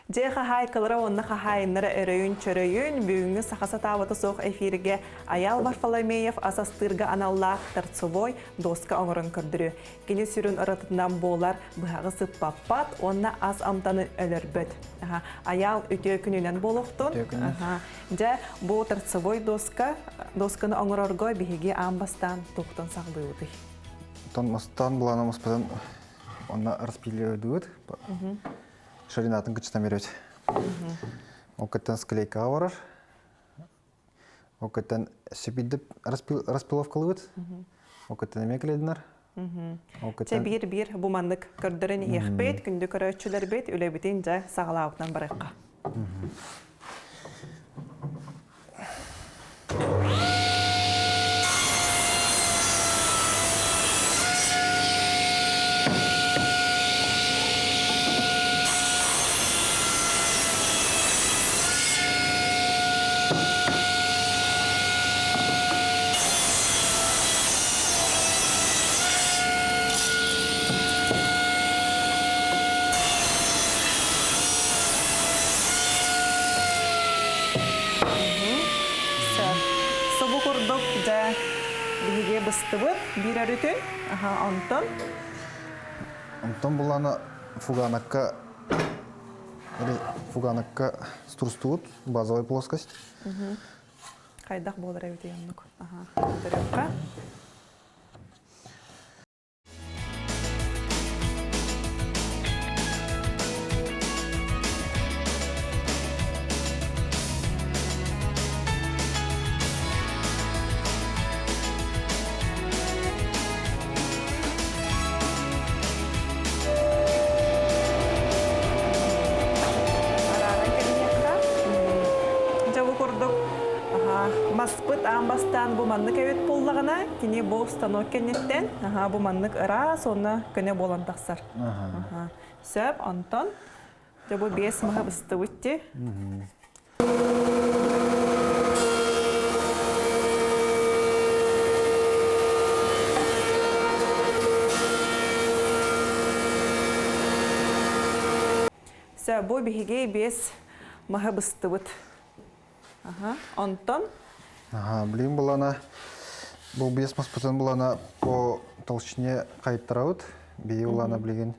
Дьиэ хаһаайкалара уонна хаһаайыннара өрөйүн-чөрөйүн бүгүҥҥү саха сатаабата суох эфиргэ Айаал Варфоломеев ас астыырга аналлаах торцевой доска оҥорон көрдөрүө. Кини сүрүн уратытынан буолар быһаҕы сыппаппат уонна ас амтанын өлөрбөт. Айаал үтүө күнүнэн буолуохтун. Дьэ, бу торцевой доска досканы оҥорорго биһиги аан бастаан туохтан саҕалыыбытый? Оттон мастан булаана маспытын онно распилируйдуубут. Ширинатын кычтан берет. Ол кыттан склейкаҕа барар. Ол кыттан сөпүйдүп распиловкалыыбыт. Ол кыттан эмиэ клейдинар. Ол кыттан биир-биир бу маннык көрдөрөн иһиэхпит, күндү көрөөччүлэрбит үлэбитин дьэ саҕалаабытынан барыахха. Субу курдук дьэ биһиги быстыбыт биир өрүтүн. Аха, онтон Онтон булана фуганакка фуганакка струстуут базовая плоскость. Хайдах буолар эбитий оннук? Аха, көрүөххэ. Арааран кэбиһиэххэ. Дьэ бу курдук маспыт аан бастаан бу маннык эбит буоллаҕына, кини бу станок кэнниттэн бу маннык ыраас уонна көнө буолан тахсар. Сөп, онтон дьэ бу биэс маһы быстыбыт дии. Сөп, бу биһиги биэс маһы быстыбыт. Аха, онтон? Аха, билигин булана бу биэс маспытын булана по толщине хайыттарабыт. Бии улана билигин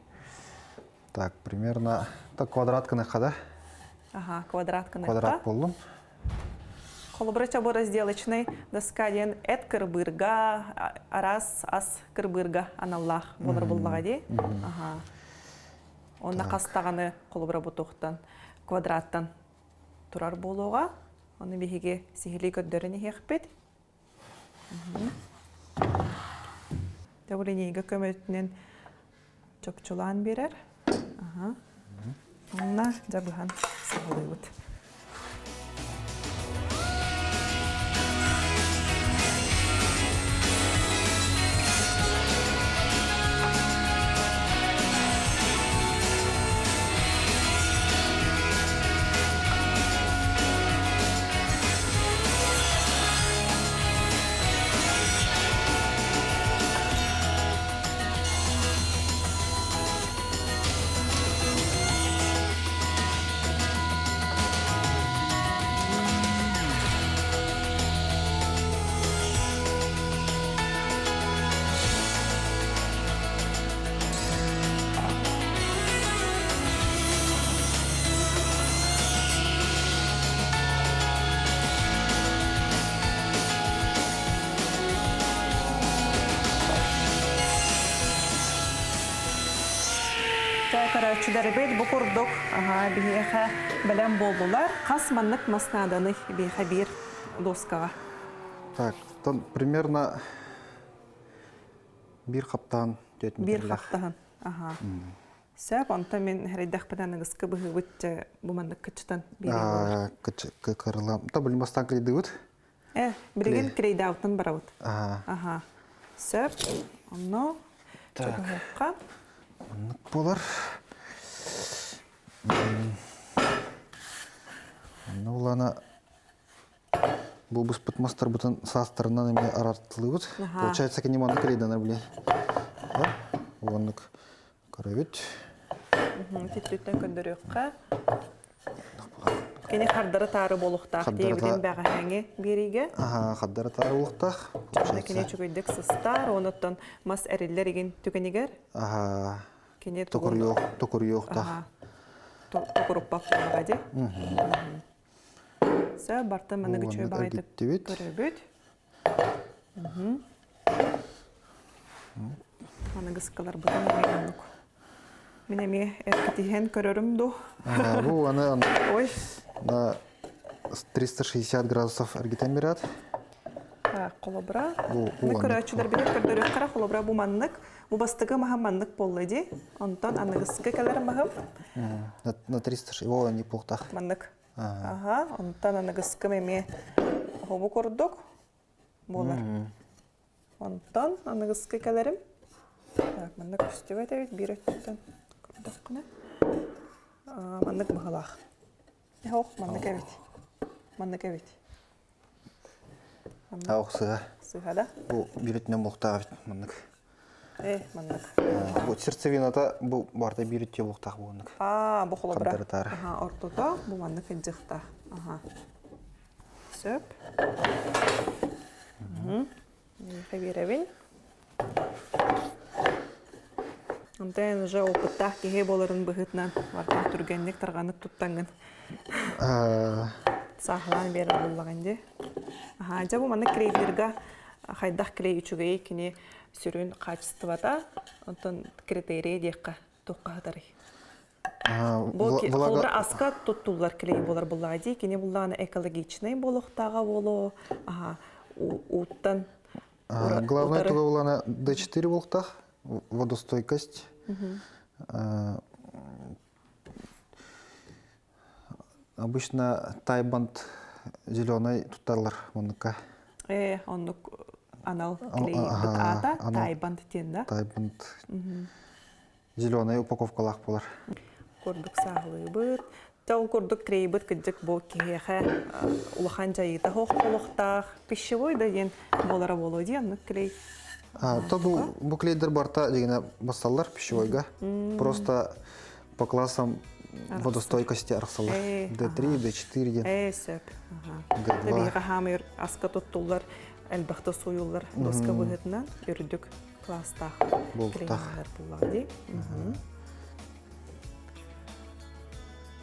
так примерно так квадрат гыныхха да. Аха, квадрат гыныхха. Квадрат боллун. Холобура чобу разделочный доска диэн эт кырбыырга, араас ас кырбыырга аналлаах буолар буллаҕа дии. Аха. Онно хас даҕаны холобура бутуохтан квадраттан турар буолуоҕа. Ону биһиги сиһилии көрдөрөн иһиэхпит. Линейка көмөтүнэн чопчулаан биэрэр. Онно дьабыһан саҕалыыбыт. Көрөөччүлэрбит бу курдук биһиэхэ бэлэм буоллулар. Хас маннык мас нааданы биһиэхэ биир доскаҕа? Так, примерно биир хаптаан түөрт Биир хаптаһын. Аха. Сөп, онтон мин эрэйдэхпинэ аныгыскы быһыыбыт бу маннык кыччытан биэриэ Кырылам. Та билим бастаан клейдыбыт. Э, билигин клейдаутан барабыт. Аха. Сөп. Онно чөкөһүөххэ. Оннук буолар. Онно булана Бу быспыт мастарбытын саастарынан эмиэ арартылыыбыт. Получается, кини маннык рейданар блин. Уоннук көрөбүт. Түттүттэн көрдөрүөххэ. Кини хардары таары буолуохтаах диэбитин бэҕэһээҥи биэриигэ. Аха, хардары таары буолуохтаах. Кини үчүгэйдик сыстар, онуттан мас эриллэр игин түгэнигэр. Аха. Кини токуруйуохтаах. Токуруппат буоллаҕа дии. Сөп, барта маныгы үчүгэй баҕайытык көрөбүт. Аныгыскаларбытын эмиэ оннук. Мин эмиэ эргитиһэн көрөрүм дуу. Бу аны Ой. На 360 градусов эргитэн берет. Холобура. Бу көрөөччүлэр билэр көрдөрүөххэ холобура бу маннык. Бу бастакы маһым маннык буолла дии. Онтон аныгыскы кэлэр маһым. На 360. О, неплохо. Маннык. Аха, онтон аныгыскым эмиэ хобу курдук буолар. Онтон аныгыскы кэлэрим. Так, манна көстүбэт эбит биир өттүттэн көрдөххүнэ. Маннык быһылаах. Ох, маннык эбит. Маннык эбит. Ох, сыһа. Сыһа да? Бу биир өттүнэн буолуохтаах эбит маннык. Э, маннык. Бу сердцевината бу барыта биир өттүө буолуохтаах бу маннык. Аа, бу холобура. Аха, ортото бу маннык ыдьыхтаах. Аха. Сөп. Биэрэбин. Онтон уже опыттаах киһи буоларын быһыытынан барытын түргэнник тарҕанык туттаҥҥын сааһылаан биэрэр буоллаҕын дии. Аһаа, дьэ бу маннык клейдерга хайдах клей үчүгэйий кини сүрүн хаачыстыбата, онтон критерийэ диэххэ туохха сытарый? Бу холобура аска туттуллар клей буолар буллаҕа дии, кини буллаҕына экологичнай буолуохтааҕа буолуо, аһаа, ууттан Главное туга булана D4 буолуохтаах, водостойкость. Обычно тайбанд зеленый тутталлар оннукка. Э, оннук анал клей аата тайбанд диэн да? Тайбанд зеленый упаковкалаах буолар. Курдук сааһылыыбыт. Дьэ ол курдук клейбыт кырдьык бу киһиэхэ улахан дьайыыта суох буолуохтаах. Пищевой да диэн буолара буолуо дии оннук клей. То бу, бу клейдер барта дегенэ бассаллар пищевойга. Просто по классам водостойкости арахсаллар. D3, D4 диэн. Ээ, сөп. D2. Биһиэхэ хаамыр аска туттуллар, элбэхтэ сууйуллар доска быһыытынан үрдүк класстаах Буолуохтаах. клеймалар буллаҕа дии.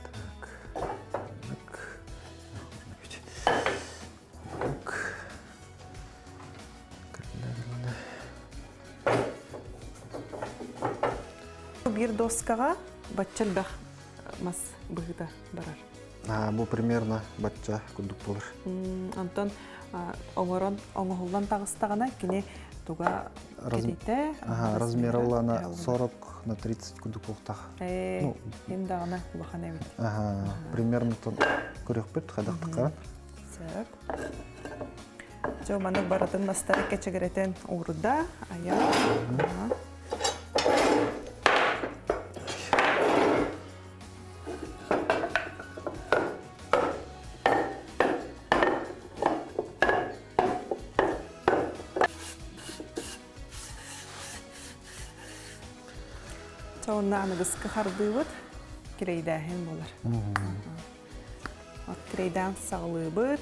Так. Так. Так. Биир доскаҕа бачча элбэх мас быһыыта барар. Бу примерно бачча курдук буолар. Онтон оҥорон оҥоһуллан таҕыстаҕына кини туга кэтитэ размера улаана 40 на 30 курдук буолуохтаах. Ээ, им даҕаны улахан эбит. Примерно көрүөхпүт хайдахтыкка. Сөп. Дьэ, маннык барытын мастары кэчигирэтэн уурда, айа. Чэ, онно аныгыскы хардыыбыт кирэйдээһин буолар. От кирэйдээн саҕалыыбыт.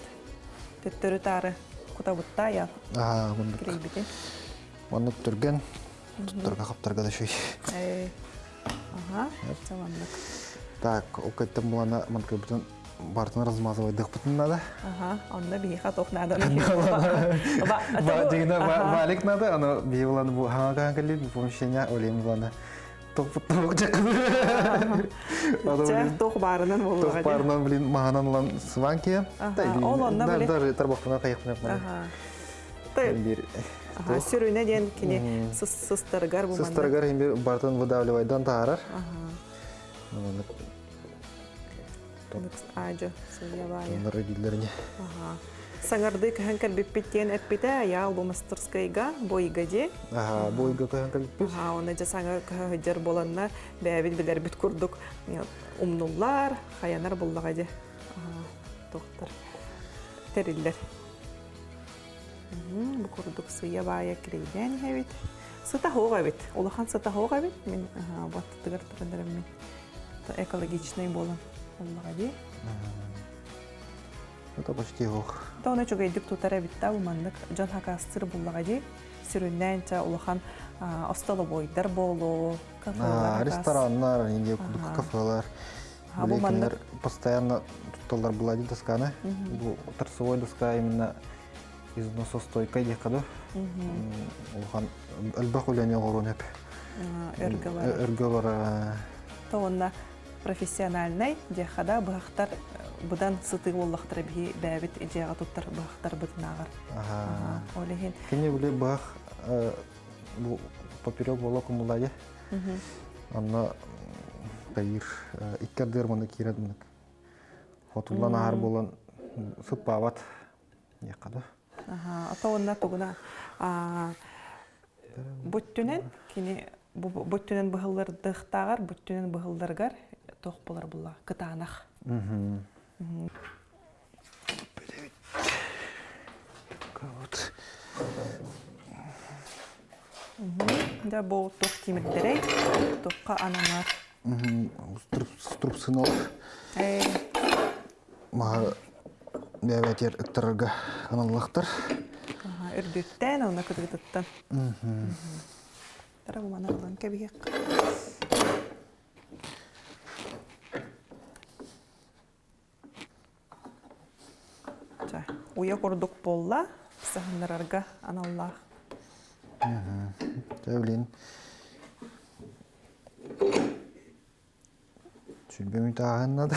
Төттөрү-таары кутабытта я кирэйбитин. Оннук түргэн, туттарга хаптарга да үчүгэй. Э, ага, чэ маннык. Так, ол кэттэн булана манкыбытын бартын размазывайдыхпытын надо. Ага, онно биһиэхэ туох надо? Дигина валик надо, аны биһи буланы бу хаҥа кэллит, помещение олем буланы Туох баарынан буолуоҕа. Туох баарынан, блин, маһанан ылан сыбаан киһи. Ол онно били. Даже тарбахпынан хайыхпынан. Биир сүрүнэ диэн кини сыстарыгар бу Сыстарыгар бир бартын выдавливайдан таарар. Аадьа, сыйабаайа. Оннор дииллэрини. Саҥардыы көһөн кэлбиппит диэн эппитэ, Айаал бу мастерскайга, бойга дии. Аха, бойга көһөн кэлбиппит. Аха, оны дьэ саҥа көһө сылдьар буоланна, бэйэбит билэрбит курдук умнуллар, хайанар буллаҕа дии. Туохтар тэриллэр. Бу курдук сыйа-баайа кирейдээн иһэбит. Сыта суох эбит, улахан сыта суох эбит. Мин баттытыгар туран эрэм мин. Экологичный буолан оллаҕа дии. Это почти ох. Тоны үчүгэйдик тутар эбит да маннык дьон хакастыр буллаҕа дии. Сүрүннээн ча улахан остолобуойдар буолуо, кафелар. Рестораннар, инде кафелар. Бу маннык постоянно тутталлар була дии досканы. Бу торцевой доска именно износостойкай диэххэ дуу. Улахан элбэх үлэни оҥоруон сөп. Өргө барар. Өргө барар. Тоҕунна профессиональнай диэххэ да быһахтар быдан сытыы буоллахтара биһи бэйэбит дьиэҕэ туттар быһахтарбытынааҕар. Ол иһин. Кини били быһах бу поперек буола кумулайы. Онно тайыр икки ардыгар маны киирэн мынык хотуллан аһар буолан сыппаабат диэххэ да. Ата онна тугуна бүттүнэн кини бүттүнэн быһыллардыхтааҕар бүттүнэн быһылларыгар туох болар булла кытаанах. Вот. Да бу туох тимирдэрэй туохха ананар. Струпсынал. Маһы бэбэтер ыктарарга аналлахтар. Үрдүттэн, онно кытыгытыттан. Тара бумана ылан кэбиһиэх. Уйа курдук буолла, саһыннарарга аналлаах. Дьэ, блин. Сүлбэ мүтааһын надо.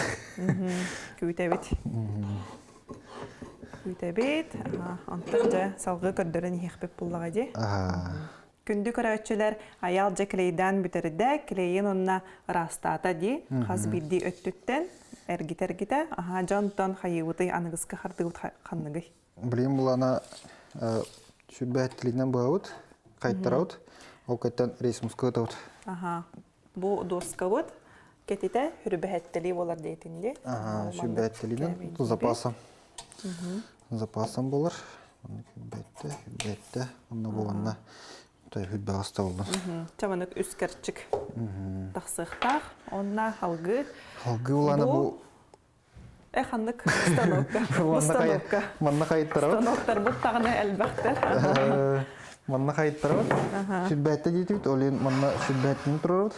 Күүтэбит. Күүтэбит. Онтон дьэ салгыы көрдөрөн иһиэхпит буллаҕа дии. Күндү көрөөччүлэр, Айаал дьэ клейдаан бүтэрдэ, клейин онно ыраастаата дии, хас биирдии өттүттэн эргитэ-эргитэ, аһаа дьэ онтон хайыыбытый аныгыскы хардыыбыт ханныгый? Билигин булана сүрбэһэттилинэн быһабыт, хайттарабыт, ол кэттэн рейсмуска ытабыт. Аха, бу доскабыт кэтитэ хүрбэһэттэлии буолар диэтин дии. Аха, сүрбэһэттэлинэн запасом. Запасом болар. Хүрбэттэ, хүрбэттэ, онно буоланна хүрбэҕэстэ боллун. Чаманык үс кэрчик тахсыахтаах. Онна халгы. Халгы улана бу Э ханнык станокка? Станокка. Манна хайыттарабыт. Станоктарбыт таҕаны элбэхтэр. Манна хайыттарабыт. Сүрбэттэ диэтибит, ол иһин манна сүрбэттини турарабыт.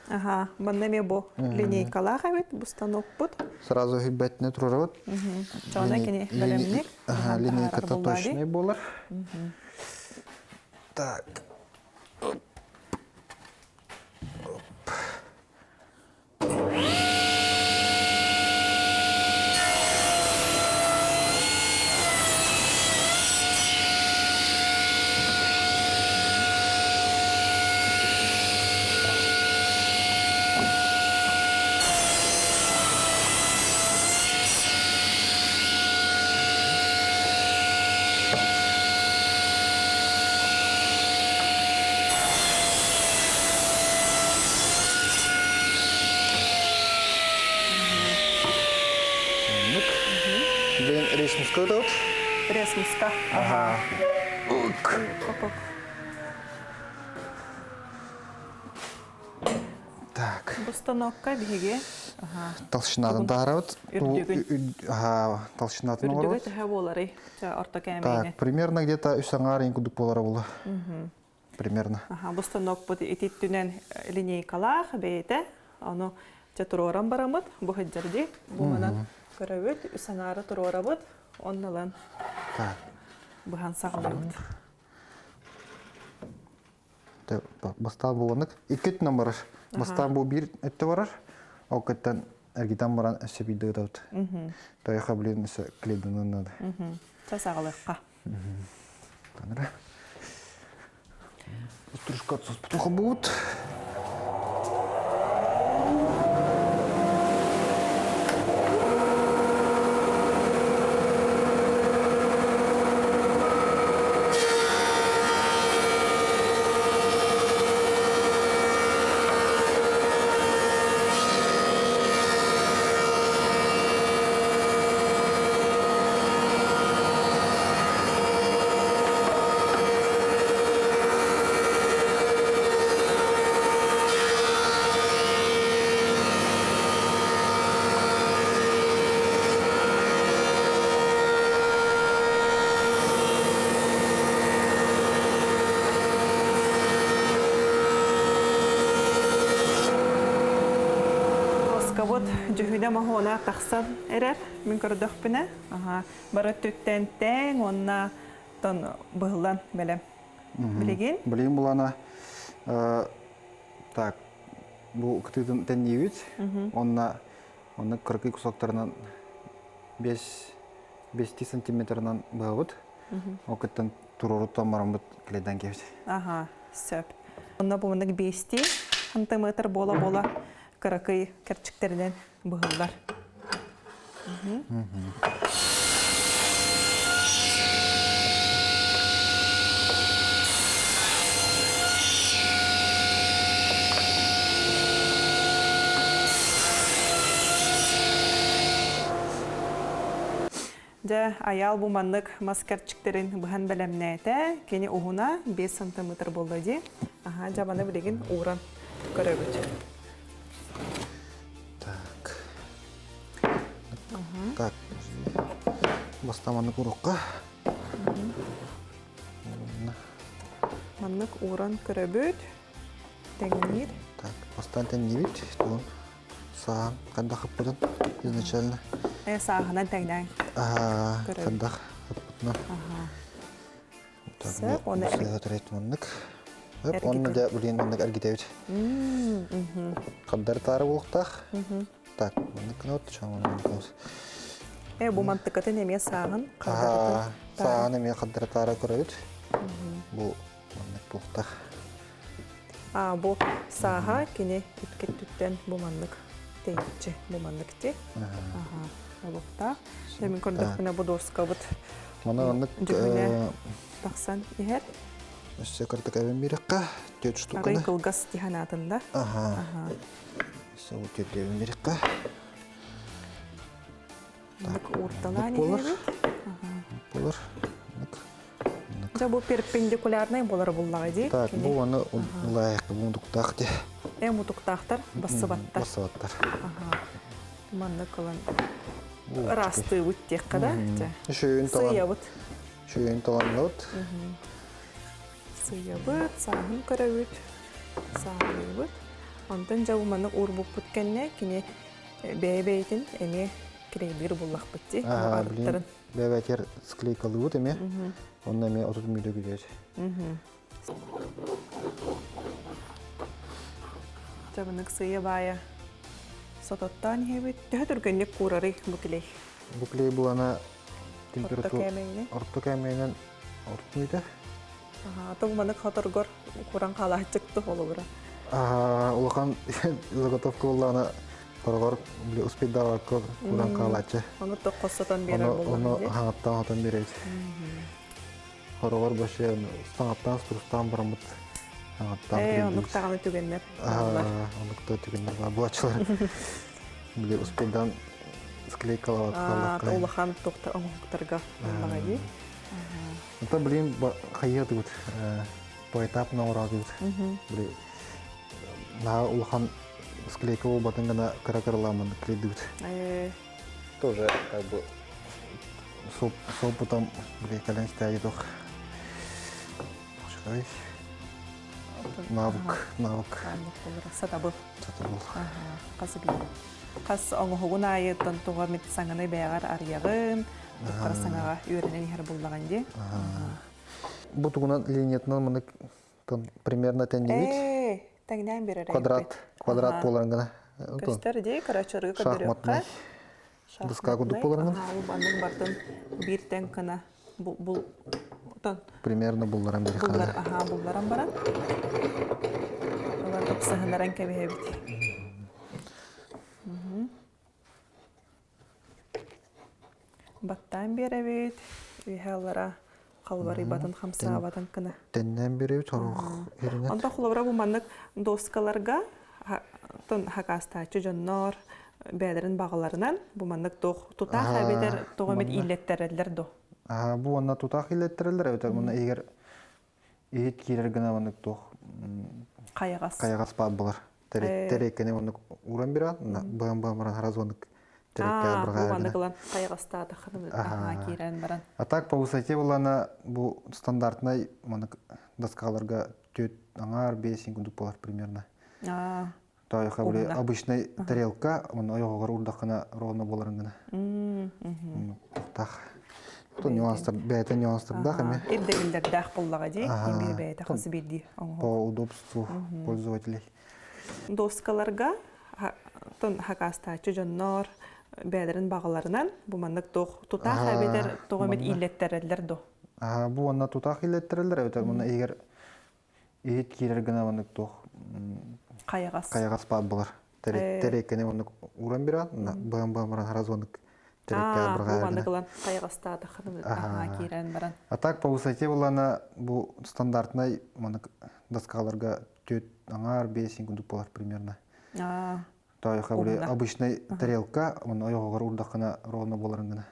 Аха, манна эмиэ бу линейкалаах эбит, бу станокпут. Сразу сүрбэттини турарабыт. Чоона кини бэлэмник. Линейката точный буолар. Так. Оннук. Блин, рейсмуска ытабыт. Рейсмуска. Ага. Оп. Так. Бу станокка биһиги Толщинатын таһарабыт. Үрдүгүн. Ага, толщинатын Үрдүгү оҥоробут. төһө буоларый? Орто кээмэйинэ. Так, примерно где-то үс аҥаар иин курдук буолара буолла. Примерно. Аха, бу станокпут ититтүнэн линейкалаах бэйэтэ. Ону чэ туруоран бараммыт, бу сылдьар дии. Бу манан көрөбүт, үс аҥаары туруорабыт, онно ылан Так. быһан саҕалыыбыт. Бастаан буоланнык икки өттүнэн барар. Бастаан бу биир өттө барар. Ол кэттэн эргитэн баран өссө биирдэ ытабыт. Тойоха блин өссө клейданан надо. Чэ саҕалыахха. Танара. Стружка отсуспутуха буут. доскабыт дьүһүнэ моһуона тахсан эрэр, мин көрдөхпүнэ. Аха, бары өттүттэн тэҥ уонна тон быһыллан бэлэм. Билигин? Билигин булана так бу кытыытын тэнниибит. Онна онно кыракый кусоктарынан 5 5 сантиметрынан быһабыт. Ол кыттан туруоруттан бараммыт клейдан кэбит. Аха, сөп. Онно бу маннык биэстии сантиметр буола-буола кыракый кэрчиктэринэн быһыллар. Дьэ, Айаал бу маннык мас кэрчиктэрин быһан бэлэмнээтэ. Кини уһуна 5 сантиметр буолла дии. Аха, дьэ маны билигин ууран көрөбүт. Так. Так. Бастаан маннык урукка. Маннык ууран көрөбүт. Тэҥниир. Так, бастаан тэҥниибит. Тугун сааһын хайдах ыппытын изначально. Э, сааһынан тэҥнээн. Аа, хайдах ыппытынан. Сөп, оны маннык. Онно дьэ билигин маннык эргитэбит. Хаддар таары буолуохтаах. Так, маннык гына от Э, бу мантыкатын эмиэ сааһын Сааһын эмиэ хаддара таара көрөбүт. Бу маннык буолуохтаах. А, бу сааһа кини үткэттүттэн бу маннык тэйиччи, бу маннык ти. Аха, олуктаах. Мин көрдөхпүнэ бу доскабыт Маны маннык дьүһүнэ тахсан иһэр. Өссө кырдык эбин биэрэххэ, түөрт штуканы. Арый кылгас тиһанаатын да. Аха. Өссө бу түөрт эбин биэрэххэ. Маннык уурталаан иһэбит. Болар. Дьэ бу перпендикулярнай болар буллаҕа дии. Так, бу аны лайык бу мутуктаах дии. Э мутуктаахтар бассыбаттар. Бассыбаттар. Аха. Маннык ылан ыраастыыбыт диэххэ да. Шөйүн талан. Сыйабыт. Шөйүн таланныбыт. Сыйабыт, сааһын көрөбүт, сааһылыыбыт. Онтон дьэ бу маннык уурбуппут кэннэ кини бэйэ-бэйэтин эмиэ клейдиир буллахпыт дии. Арыттарын. Бэйэ-бэйэтигэр склейкалыыбыт эмиэ. Онно эмиэ 30 мүнүүтэ күлүөт. Дьабынык сыйа-баайа сототтоон иһэбит. Төһө түргэнник куурарый бу клей? Бу клей булана температура орто кээмэйинэн орто мүнүүтэ. Ата маннык хоторгор куран хаалааччыкты холобура. Улахан заготовка буоллаҕына хороҕор успейдаабакка куран хаалааччы. Ону тоххоссотон биэрэр буоллаҕына. Ону хаҥаттаан хотон биэрэбит. Хороҕор вообще саҥаттаан струстаан бараммыт хаҥаттаан. Ээ, оннук даҕаны түгэннэр. Оннук да түгэннэр баар буолааччылар. Били успейдаан склейкалаабат хааллахха. Улахан тохта оҥоһуктарга буоллаҕа дии. Онтон билигин хайыатыбыт поэтапно оҥороотубут. Били наһаа улахан склейка буолбатын гына кыра-кыралааммын клейдибит. Тоже как бы с опытом били кэлэн истээги туох навык навык сатабыл сатабыл хас хас оҥоһугун аайыттан туга мит саҥаны бэйэҕэр арыйаҕын Туттара саҥаҕа үөрэнэн иһэр буллаҕын дии. Бу тугунан линиятынан маннык примерно тэннибит. Ээ, тэҥнээн биэрэр Квадрат, квадрат буоларын гына. Көстөр дии, короче, Шахматный. Доска курдук буоларын гына. Маннык бартын биир тэҥ гына бул Примерно булларан биир Буллар, аха, булларан баран. Олар ыпсаһынаран кэбиһэбит. Баттаан биэрэбит, үөһэ аллара халбарыйбатын, хамсаабатын гына. Тэннээн биэрэбит сорох эринэн. Онтон холобура бу маннык доскаларга тон хакаастааччы дьоннор бэйэлэрин баҕаларынан бу маннык туох тутаах эбэтэр тоҕо эмит ииллэттэрэллэр до. Бу уонна тутаах ииллэттэрэллэр эбэтэр муна иһигэр иһит киирэр гына маннык туох хайаҕас хайаҕас баар буолар тэриэккэни маннык ууран бирэҕин быһан быһан баран сразу маннык тэриэккэҕэ бырҕаары маннык ылан хайаҕастаатаххына киирэн баран а так по высоте булана бу стандартнай маннык доскаларга түөрт аҥаар биэс курдук буолар примерно. Тойха били обычный тарелка, он ойоҕор урдаххына ровно боларын гына. Тах. То нюанстар, бэйэтэ нюанстардаах эми. Ирдэбиллэрдээх буоллаҕа дии, ким бэйэтэ хас биирдии оҥоһук. По удобству пользователей. Доскаларга тон хакаастааччы дьоннор бэйэлэрин баҕаларынан бу маннык туох тутаах эбэтэр тоҕо эмит ииллэттэрэллэр до? Бу уонна тутаах ииллэттэрэллэр эбэтэр муна иһигэр иһит киирэр гына маннык туох хайаҕас хайаҕас баар буолар. Тэриэккэни оннук ууран биран, быһан быһан баран хараз оннук тэриэккэ бу маннык ылан хайаҕастаатаххына киирэн баран. А так по высоте булана бу стандартнай маннык доскаларга түөрт аҥаар 5 курдук болар примерно. Тойха били обычный тарелка, он ойоҕор урдаххына ровно боларын гына.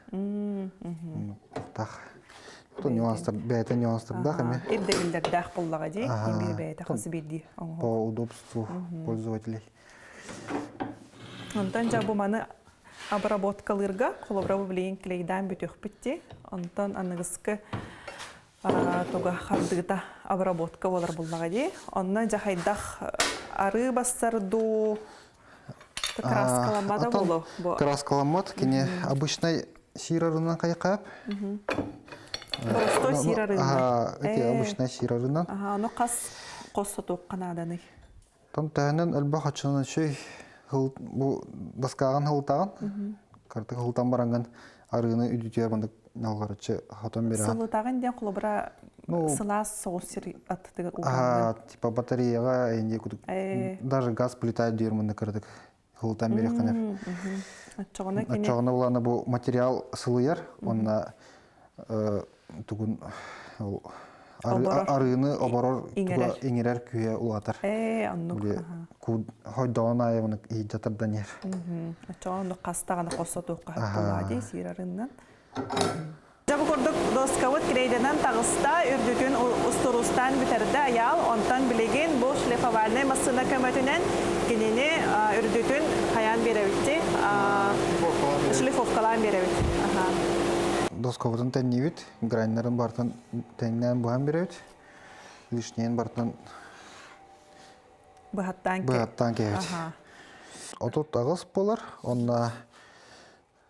Так. То нюанстар, бэйэтэ нюанстардаах эми. Ирдэбиллэрдээх буоллаҕа дии, биир бэйэтэ хас биирдии оҥоһук. По удобству пользователей. Онтон дьэ бу маны обработкалыырга холобура бу билигин клейдаан бүтүөхпүт дии. Онтон аныгыскы туга хардыыта обработка буолар буллаҕа дии. Онно дьэ хайдах арыы бассар дуу краскаламмата болу бу. Краскаламмат кини обычный сир арынан хайкап. Простой сир арыынан. Эти обычный сир арынан. Ага, ону хас хос сотуохха нааданый? Там таһынан элбэх оччонон үчүй бу доскаҕын хылтаҕын картык хылтан баранган арыыны үдүтүөр мандык налгарыччы хотон бераҕын. Сылытаҕын диэн холобура сылаас соҕус сир аттытыгар угаҕын. Типа батареяҕа инде кудук даже газ плита диир мында кырдык хылтан берехханер. Оччоҕуна кини Оччоҕуна булана бу материал сылыйар онна тугун арыыны оборор туга иҥэрэр күүһэ улаатар. Ээ, оннук. Хойдоҕун аайы оны иһдьатардан иһэр. Оччоҕо оннук хастаҕына хоссотуохха хаттылаа дии сиир арыыннан. Дьэ бу курдук доскабыт крейдэнэн таҕыста, үрдүтүн устуруустаан бүтэрдэ Айаал. Онтон билигин бу шлифовальнай массыына көмөтүнэн кинини үрдүтүн хайаан биэрэбит шлифовкалаан биэрэбит. Доскабытын тэнниибит, граннарын бартан тэҥнээн быһан биэрэбит. Лишнейин бартан быһаттаан быһаттаан кэбит. 38 болар, онна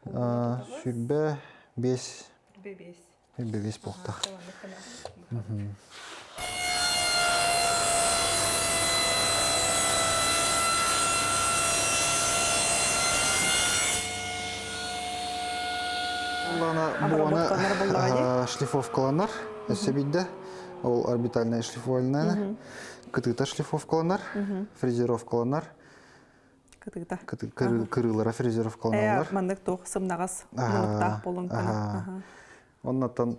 25 25 буолтах. Буона шлифовкаланар, өссө бидде. Ол орбитальная шлифовальная, кытыта шлифовкаланар, фрезеровкаланар. Кытыта. Кырыылара фрезеровкаланаллар. Маннык туох сымнаҕас мунуктаах болун. Оннотон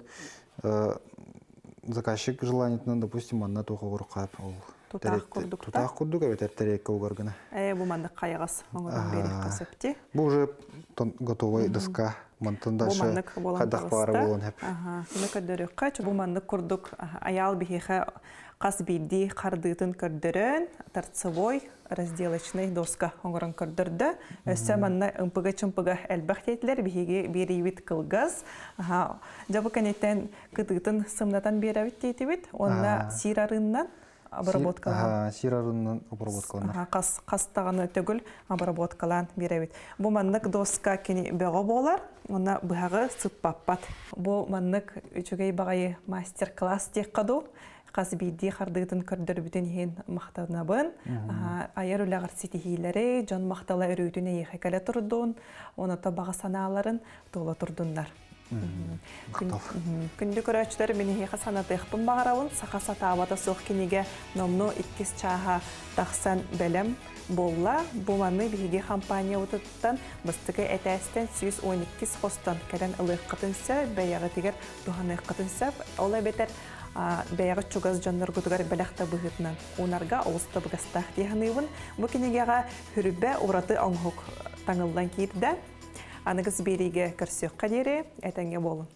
заказчик желаниетынан, допустим, манна туох оҕурукаап ол тутаах курдук тутаах курдук эбэтэр тэриэккэ угар гына. Бу маннык хайаҕас оҥорон биэриэххэ сөп Бу уже готовый доска мантан дальше хайдах баара буолуон сөп. Аны көрдөрүөххэ, бу маннык курдук аяал биһиэхэ хас биирдии хардыытын көрдөрөн торцевой разделочный доска оҥорон көрдөрдө. Өссө манна ымпыга-чымпыга элбэх диэтилэр, биһиги биэриибит кылгас. Дьэ бу кэнниттэн кытыытын сымнатан биэрэбит диэтибит. Уонна сиир арыыннан обработкалаан. Сиир арыыннан обработкаланар. Хас, хас даҕаны төгүл обработкалаан биэрэбит. Бу маннык доска кини бөҕө буолар, уонна быһаҕы сыппаппат. Бу маннык үчүгэй баҕайы мастер-класс диэххэ дуу, хас биирдии хардыытын көрдөрбүтүн иһин махтанабын. Айар үлэҕэр ситиһиилэри, дьон махтала өрүүтүн эйиэхэ кэлэ турдун, оното баҕа санааларын туола турдуннар. Күндү көрөөччүлэр, мин эһиэхэ санатыахпын баҕарабын, саха сатаабата суох кинигэ номнуо иккис чааһа тахсан бэлэм буолла. Бу маны биһиги компаниябытыттан бастакы этээстэн 112 хостон кэлэн ылыаххытын сөп, бэйэҕитигэр туһаныаххытын сөп. Ол эбэтэр бэйэҕит чугас дьонноргутугар бэлэх да быһыытынан уунарга олус табыгастаах дии саныыбын. Бу кинигэҕэ хүрбэ ураты оҥоһук таҥыллан киирдэ. Аныгыс биэриигэ көрсүөххэ диэри этэҥҥэ буолун.